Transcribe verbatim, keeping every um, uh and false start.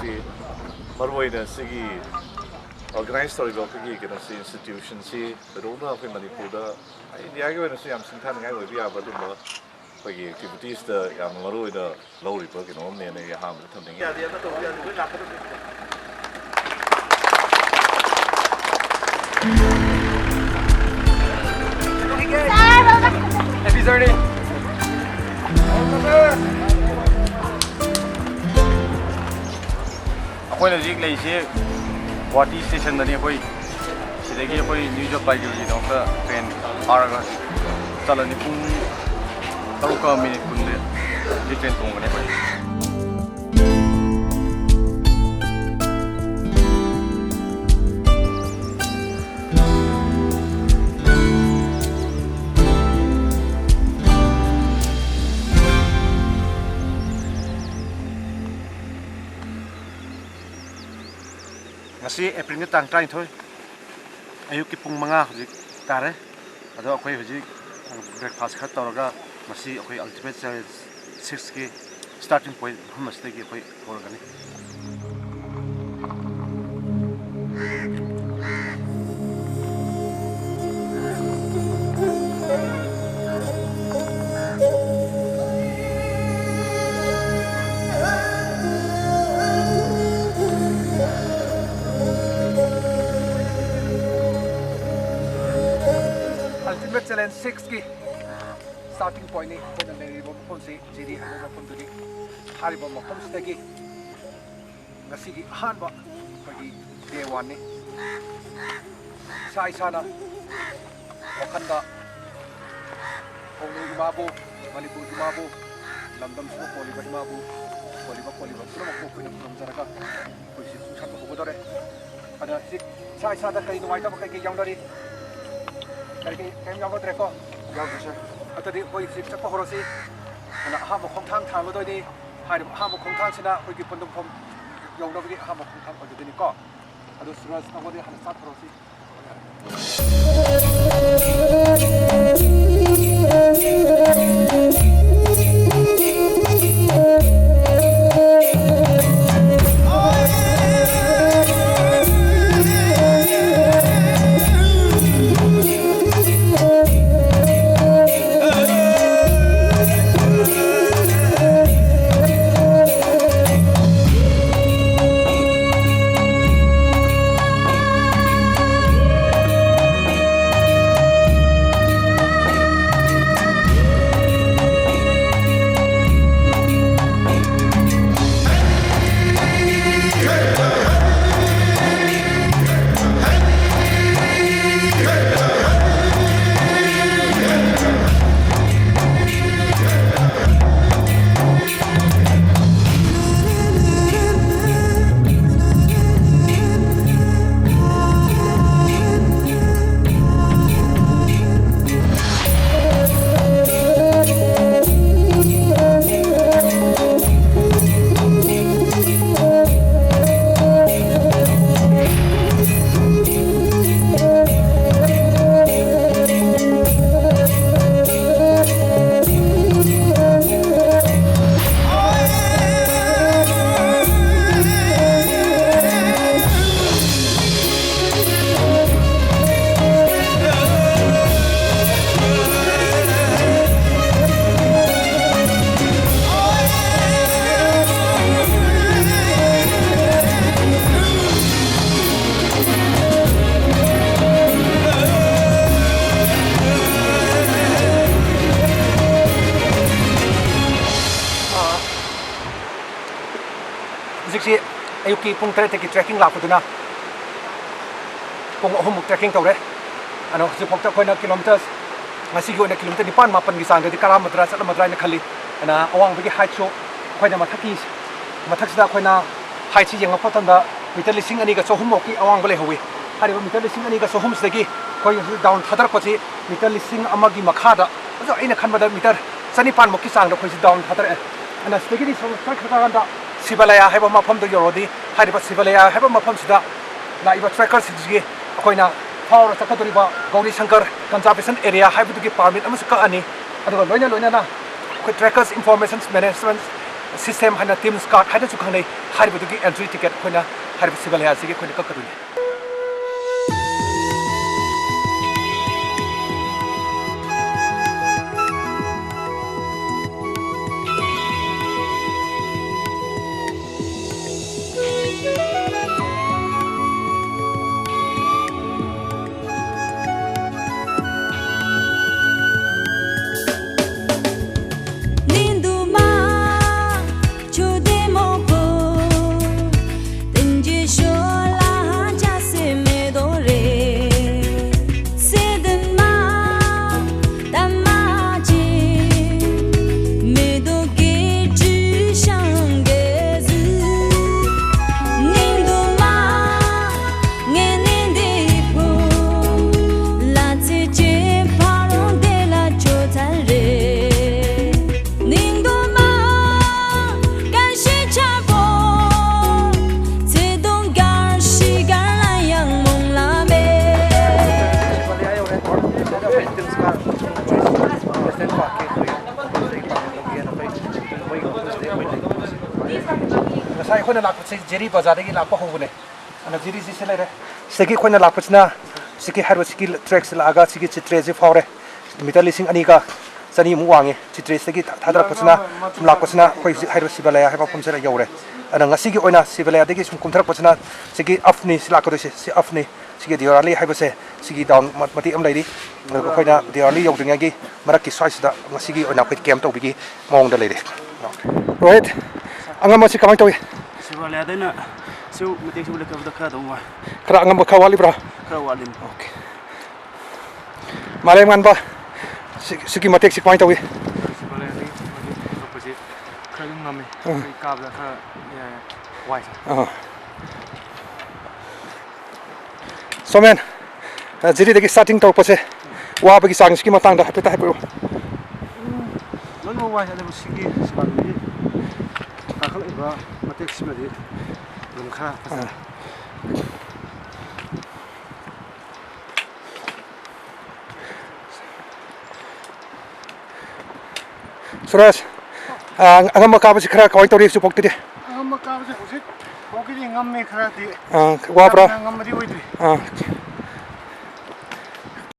ꯁꯤ ꯃꯔꯨꯑꯣꯏꯅ ꯁꯤꯒꯤ ꯑꯣꯔꯒꯅꯥꯏꯖ ꯇꯧꯔꯤꯕ ꯑꯩꯈꯣꯏꯒꯤ ꯀꯩꯅꯣꯁꯤ, ꯏꯟꯁꯇꯤꯇ꯭ꯌꯨꯁꯟꯁꯤ ꯀꯩꯗꯧꯅ ꯑꯩꯈꯣꯏ ꯃꯅꯤꯄꯨꯔꯗ, ꯏꯟꯗꯤꯌꯥꯒꯤ ꯑꯣꯏꯅꯁꯨ ꯌꯥꯝ ꯁꯤꯡꯊꯥꯅꯤꯡꯉꯥꯏ ꯑꯣꯏꯕ ꯌꯥꯕ ꯑꯗꯨꯝꯕ ꯑꯩꯈꯣꯏꯒꯤ ꯑꯦꯛꯇꯤꯚꯤꯇꯤꯁꯇ ꯌꯥꯝꯅ ꯃꯔꯨ ꯑꯣꯏꯅ ꯂꯧꯔꯤꯕ ꯀꯩꯅꯣ ꯑꯃꯅꯦꯅ ꯑꯩ ꯑꯍꯥꯟꯕꯗ ꯊꯝꯅꯤꯡꯉꯤ꯫ ꯌꯥꯗꯦ, ꯑꯃ ꯇꯧꯕ ꯌꯥꯗꯦ, ꯂꯣꯏ ꯂꯥꯛꯀꯗꯕꯅꯤ꯫ Happy journey. ꯑꯩꯈꯣꯏꯅ ꯍꯧꯖꯤꯛ ꯂꯩꯔꯤꯁꯦ ꯒꯨꯋꯥꯍꯥꯇꯤ ꯁ꯭ꯇꯦꯁꯟꯗꯅꯤ꯫ ꯑꯩꯈꯣꯏ ꯁꯤꯗꯒꯤ ꯑꯩꯈꯣꯏ ꯅ꯭ꯌꯨ ꯖꯜꯄꯥꯏꯒꯨꯔꯤꯒꯤꯗꯃꯛꯇ ꯇ꯭ꯔꯦꯟ ꯐꯥꯔꯒ ꯆꯠꯂꯅꯤ꯫ ꯄꯨꯡ ꯇꯔꯨꯛꯀ ꯃꯤꯅꯤꯠ ꯀꯨꯟꯗ ꯍꯧꯖꯤꯛ ꯇ꯭ꯔꯦꯟ ꯇꯣꯡꯒꯅꯤ ꯑꯩꯈꯣꯏ꯫ ꯉꯁꯤ ꯑꯦꯄ꯭ꯔꯤꯜꯒꯤ ꯇꯥꯡ ꯇꯔꯥꯅꯤꯊꯣꯏ, ꯑꯌꯨꯛꯀꯤ ꯄꯨꯡ ꯃꯉꯥ ꯍꯧꯖꯤꯛ ꯇꯥꯔꯦ꯫ ꯑꯗꯣ ꯑꯩꯈꯣꯏ ꯍꯧꯖꯤꯛ ꯕ꯭ꯔꯦꯛꯐꯥꯁ ꯈꯔ ꯇꯧꯔꯒ ꯉꯁꯤ ꯑꯩꯈꯣꯏ ꯑꯜꯇꯤꯃꯦꯠ ꯆꯦꯂꯦꯟꯖ ꯁꯤꯛꯁꯀꯤ ꯁ꯭ꯇꯥꯔꯇꯤꯡ ꯄꯣꯏꯟꯠ ꯃꯐꯝ ꯑꯁꯤꯗꯒꯤ ꯑꯩꯈꯣꯏ ꯍꯧꯔꯒꯅꯤ꯫ Ultimate Challenge ꯁꯤꯛꯁꯀꯤ ꯁ꯭ꯇꯥꯔꯇꯤꯡ ꯄꯣꯏꯟꯠꯅꯤ ꯑꯩꯈꯣꯏꯅ ꯂꯩꯔꯤꯕ ꯃꯐꯝꯁꯤ, ꯖꯤꯔꯤ ꯍꯥꯏꯕ ꯃꯐꯝꯗꯨꯅꯤ꯫ ꯍꯥꯏꯔꯤꯕ ꯃꯐꯝꯁꯤꯗꯒꯤ ꯉꯁꯤꯒꯤ ꯑꯍꯥꯟꯕ ꯑꯩꯈꯣꯏꯒꯤ ꯗꯦ ꯋꯥꯟꯅꯤ꯫ ꯏꯁꯥ ꯏꯁꯥꯅ ꯋꯥꯈꯜꯗ ꯀꯧꯅꯨ ꯏꯃꯥꯕꯨ, ꯃꯅꯤꯄꯨꯔ ꯏꯃꯥꯕꯨ, ꯂꯝꯗꯝꯁꯤꯗ ꯄꯣꯜꯂꯤꯕ ꯏꯃꯥꯕꯨ, ꯄꯣꯜꯂꯤꯕ, ꯄꯣꯜꯂꯤꯕ ꯄꯨꯝꯅꯃꯛꯄꯨ ꯑꯩꯈꯣꯏꯅ ꯈꯨꯔꯨꯝꯖꯔꯒ ꯑꯩꯈꯣꯏ ꯁꯤ ꯄꯨꯡꯁꯥꯠꯄ ꯍꯧꯒꯗꯧꯔꯦ꯫ ꯑꯗ ꯍꯧꯖꯤꯛ ꯏꯁꯥ ꯏꯁꯥꯗ ꯀꯔꯤ ꯅꯨꯡꯉꯥꯏꯇꯕ ꯀꯩꯀꯩ ꯌꯥꯎꯅꯔꯤ? ꯀꯔꯤ ꯀꯩ, ꯀꯔꯤꯝ ꯌꯥꯎꯅꯗ꯭ꯔꯦꯀꯣ? ꯌꯥꯎꯗ꯭ꯔꯦ, ꯁꯥꯔ꯫ ꯑꯗꯨꯗꯤ ꯑꯩꯈꯣꯏ ꯍꯧꯖꯤꯛ ꯆꯠꯄ ꯍꯧꯔꯁꯤ꯫ ꯑꯗꯨꯅ ꯑꯍꯥꯟꯕ ꯈꯣꯡꯊꯥꯡ ꯊꯥꯡꯒꯗꯣꯏꯅꯤ꯫ ꯍꯥꯏꯔꯤꯕ ꯑꯍꯥꯟꯕ ꯈꯣꯡꯊꯥꯡꯁꯤꯅ ꯑꯩꯈꯣꯏꯒꯤ ꯄꯣꯟꯊꯨꯡꯐꯝ ꯌꯧꯅꯕꯒꯤ ꯑꯍꯥꯟꯕ ꯈꯣꯡꯊꯥꯡ ꯑꯣꯏꯒꯗꯣꯏꯅꯤꯀꯣ꯫ ꯑꯗꯣ ꯁꯨꯔꯖ, ꯅꯪꯉꯣꯟꯗ ꯍꯥꯟꯅ ꯁ꯭ꯇꯥꯔꯠ ꯇꯧꯔꯁꯤ꯫ ꯑꯌꯨꯛꯀꯤ ꯄꯨꯡ ꯇꯔꯦꯠꯇꯒꯤ ꯇ꯭ꯔꯦꯛꯀꯤꯡ ꯂꯥꯛꯄꯗꯨꯅ ꯄꯨꯡ ꯑꯍꯨꯝꯃꯨꯛ ꯇ꯭ꯔꯦꯛꯀꯤꯡ ꯇꯧꯔꯦ꯫ ꯑꯗꯣ ꯍꯧꯖꯤꯛꯐꯥꯎꯗ ꯑꯩꯈꯣꯏꯅ ꯀꯤꯂꯣꯃꯤꯇꯔ, ꯉꯁꯤꯒꯤ ꯑꯣꯏꯅ ꯀꯤꯂꯣꯃꯤꯇꯔ ꯅꯤꯄꯥꯟ ꯃꯥꯄꯟꯒꯤ ꯆꯥꯡꯗꯗꯤ ꯀꯔꯥꯃꯗ꯭ꯔꯥ ꯆꯠꯂꯝꯃꯗ꯭ꯔꯥ ꯍꯥꯏꯅ ꯈꯜꯂꯤ꯫ ꯑꯗꯨꯅ ꯑꯋꯥꯡꯕꯒꯤ ꯍꯥꯏꯠꯁꯨ ꯑꯩꯈꯣꯏꯅ ꯃꯊꯛꯀꯤ, ꯃꯊꯛꯁꯤꯗ ꯑꯩꯈꯣꯏꯅ ꯍꯥꯏꯠꯁꯤ ꯌꯦꯡꯉꯛꯄ ꯃꯇꯝꯗ ꯃꯤꯇꯔ ꯂꯤꯁꯤꯡ ꯑꯅꯤꯒ ꯆꯍꯨꯝꯃꯨꯛꯀꯤ ꯑꯋꯥꯡꯕ ꯂꯩꯍꯧꯋꯤ꯫ ꯍꯥꯏꯔꯤꯕ ꯃꯤꯇꯔ ꯂꯤꯁꯤꯡ ꯑꯅꯤꯒ ꯆꯍꯨꯝꯁꯤꯗꯒꯤ ꯑꯩꯈꯣꯏ ꯍꯧꯖꯤꯛ ꯗꯥꯎꯟ ꯊꯥꯗꯔꯛꯄꯁꯤ ꯃꯤꯇꯔ ꯂꯤꯁꯤꯡ ꯑꯃꯒꯤ ꯃꯈꯥꯗ, ꯑꯗꯣ ꯑꯩꯅ ꯈꯟꯕꯗ ꯃꯤꯇꯔ ꯆꯅꯤꯄꯥꯟꯃꯨꯛꯀꯤ ꯆꯥꯡꯗ ꯑꯩꯈꯣꯏꯁꯤ ꯗꯥꯎꯟ ꯊꯥꯗꯔꯛꯑꯦ꯫ ꯑꯗꯨꯅ ꯁꯤꯗꯒꯤꯗꯤ ꯁꯨꯝ ꯆꯠꯈ꯭ꯔꯀꯥꯟꯗ ꯁꯤꯕꯂꯌꯥ ꯍꯥꯏꯕ ꯃꯐꯝꯗ ꯌꯧꯔꯗꯤ, ꯍꯥꯏꯔꯤꯕ ꯁꯤꯕꯂꯌꯥ ꯍꯥꯏꯕ ꯃꯐꯝꯁꯤꯗ ꯂꯥꯛꯏꯕ ꯇ꯭ꯔꯦꯀꯔꯁꯤꯡꯁꯤꯒꯤ ꯑꯩꯈꯣꯏꯅ ꯐꯥꯎꯔ ꯆꯠꯀꯗꯧꯔꯤꯕ ꯒꯧꯔꯤ ꯁꯪꯀꯔ ꯀꯟꯖꯥꯔꯕꯦꯁꯟ ꯑꯦꯔꯤꯌꯥ ꯍꯥꯏꯕꯗꯨꯒꯤ ꯄꯥꯔꯃꯤꯠ ꯑꯃꯁꯨ ꯀꯛꯑꯅꯤ꯫ ꯑꯗꯨꯒ ꯂꯣꯏꯅ ꯂꯣꯏꯅꯅ ꯑꯩꯈꯣꯏ ꯇ꯭ꯔꯦꯀꯔꯁ ꯏꯟꯐꯣꯔꯃꯦꯁꯟ ꯃꯦꯅꯦꯖꯃꯦꯟ ꯁꯤꯁꯇꯦꯝ ꯍꯥꯏꯅ ꯇꯤꯝꯁ ꯀꯥꯔꯠ ꯍꯥꯏꯅꯁꯨ ꯈꯪꯅꯩ, ꯍꯥꯏꯔꯤꯕꯗꯨꯒꯤ ꯑꯦꯟꯇ꯭ꯔꯤ ꯇꯤꯀꯦꯠ ꯑꯩꯈꯣꯏꯅ ꯍꯥꯏꯔꯤꯕ ꯁꯤꯕꯂꯌꯥꯁꯤꯒꯤ ꯑꯩꯈꯣꯏꯅ ꯀꯛꯀꯗꯣꯏꯅꯤ꯫ ꯉꯁꯥꯏ ꯑꯩꯈꯣꯏꯅ ꯂꯥꯛꯄꯁꯦ ꯖꯦꯔꯤ ꯕꯖꯥꯔꯗꯒꯤ ꯂꯥꯛꯄ ꯍꯧꯕꯅꯦ꯫ ꯑꯗꯨꯅ ꯖꯦꯔꯤꯁꯤ ꯁꯤ ꯂꯩꯔꯦ꯫ ꯁꯤꯗꯒꯤ ꯑꯩꯈꯣꯏꯅ ꯂꯥꯛꯄꯁꯤꯅ ꯁꯤꯒꯤ ꯍꯥꯏꯔꯤꯕ ꯁꯤꯒꯤ ꯇ꯭ꯔꯦꯛꯁꯤ ꯂꯥꯛꯑꯒ ꯁꯤꯒꯤ ꯆꯤꯇ꯭ꯔꯦꯁꯤ ꯐꯥꯎꯔꯦ꯫ ꯃꯤꯇꯔ ꯂꯤꯁꯤꯡ ꯑꯅꯤꯒ ꯆꯅꯤꯃꯨꯛ ꯋꯥꯡꯉꯤ꯫ ꯆꯤꯇ꯭ꯔꯦꯁꯤꯗꯒꯤ ꯊꯥ-, ꯊꯥꯗꯔꯛꯄꯁꯤꯅ ꯁꯨꯝ ꯂꯥꯛꯄꯁꯤꯅ ꯑꯩꯈꯣꯏ ꯍꯧꯖꯤꯛ ꯍꯥꯏꯔꯤꯕ ꯁꯤꯕꯂꯌꯥ ꯍꯥꯏꯕ ꯃꯐꯝꯁꯤꯗ ꯌꯧꯔꯦ꯫ ꯑꯗꯨꯅ ꯉꯁꯤꯒꯤ ꯑꯣꯏꯅ ꯁꯤꯕꯂꯌꯥꯗꯒꯤ ꯁꯨꯝ ꯀꯨꯝꯊꯔꯛꯄꯁꯤꯅ ꯁꯤꯒꯤ ꯑꯐꯅꯤ ꯁꯤ ꯂꯥꯛꯀꯗꯣꯏꯁꯦ, ꯁꯤ ꯑꯐꯅꯤ꯫ ꯁꯤꯒꯤ ꯗꯤꯋꯥꯂꯤ ꯍꯥꯏꯕꯁꯦ ꯁꯤꯒꯤ ꯗꯥꯎꯟ ꯃ-, ꯃꯇꯦꯛ ꯑꯃ ꯂꯩꯔꯤ꯫ ꯑꯗꯨꯒ ꯑꯩꯈꯣꯏꯅ ꯗꯤꯋꯥꯂꯤ ꯌꯧꯗ꯭ꯔꯤꯉꯩꯒꯤ ꯃꯔꯛꯀꯤ ꯁ꯭ꯋꯥꯏꯁꯤꯗ ꯉꯁꯤꯒꯤ ꯑꯣꯏꯅ ꯑꯩꯈꯣꯏ ꯀꯦꯝ ꯇꯧꯕꯒꯤ ꯃꯑꯣꯡꯗ ꯂꯩꯔꯦ꯫ ꯔꯣꯍꯤꯠ, ꯑꯉꯝꯕꯁꯤ ꯀꯃꯥꯏꯅ ꯇꯧꯏ? ꯁꯤꯕꯥꯂꯌꯥꯗꯩꯅ ꯁꯤ ꯃꯇꯦꯛꯁꯤꯕꯨ ꯂꯦꯞꯈꯠꯄꯗ ꯈꯔ ꯑꯗꯨꯝ ꯋꯥꯏ꯫ ꯈꯔ ꯑꯉꯝꯕ ꯈꯔ ꯋꯥꯠꯂꯤꯕ꯭ꯔꯥ? ꯈꯔ ꯋꯥꯠꯂꯤ꯫ ꯑꯣꯀꯦ꯫ ꯃꯥꯂꯦꯝꯉꯥꯟꯕ, ꯁꯤ-, ꯁꯤꯒꯤ ꯃꯇꯦꯛꯁꯤ ꯀꯃꯥꯏꯅ ꯇꯧꯏ? ꯁꯤꯕꯥꯂꯌꯥꯗꯒꯤ ꯃꯇꯦꯛ ꯂꯦꯞꯈꯠꯄꯁꯤ ꯈꯔ ꯑꯗꯨꯝ ꯉꯝꯃꯤ꯫ ꯎꯝ꯫ ꯑꯩꯈꯣꯏ ꯀꯥꯕꯗ ꯈꯔ, ꯑ, ꯋꯥꯏ꯫ ꯑꯥ꯫ ꯁꯣꯃꯦꯟ, ꯑ, ꯖꯤꯔꯤꯗꯒꯤ starting ꯇꯧꯔꯛꯄꯁꯦ, ꯋꯥꯕꯒꯤ ꯆꯥꯡꯁꯤꯒꯤ ꯃꯇꯥꯡꯗ ꯍꯥꯏꯐꯦꯠꯇ ꯍꯥꯏꯕꯤꯔꯛꯑꯣ꯫ ꯎꯝ, ꯂꯣꯏꯅꯃꯛ ꯋꯥꯏ, ꯑꯗꯨꯕꯨ ꯁꯤꯒꯤ ꯁꯤꯕꯥꯂꯤꯒꯤ ꯀꯥꯈꯠꯂꯛꯏꯕ ꯃꯇꯦꯛꯁꯤꯃꯗꯤ ꯑꯗꯨꯝ ꯈꯔ ꯐꯖꯔꯦ꯫ ꯑꯥ꯫ ꯁꯨꯔꯖ, ꯑ, ꯑꯉꯝꯕ ꯀꯥꯕꯁꯤ ꯈꯔ ꯀꯃꯥꯏꯅ ꯇꯧꯔꯤ ꯍꯧꯖꯤꯛꯐꯥꯎꯇꯗꯤ? ꯑꯉꯝꯕ ꯀꯥꯕꯁꯦ ꯍꯧꯖꯤꯛ ꯐꯥꯎꯒꯤꯗꯤ ꯉꯝꯃꯦ ꯈꯔꯗꯤ꯫ ꯑ, ꯋꯥꯕ꯭ꯔꯥ? ꯌꯥꯝꯅ ꯉꯝꯕꯗꯤ ꯑꯣꯏꯗ꯭ꯔꯤ꯫ ꯑ,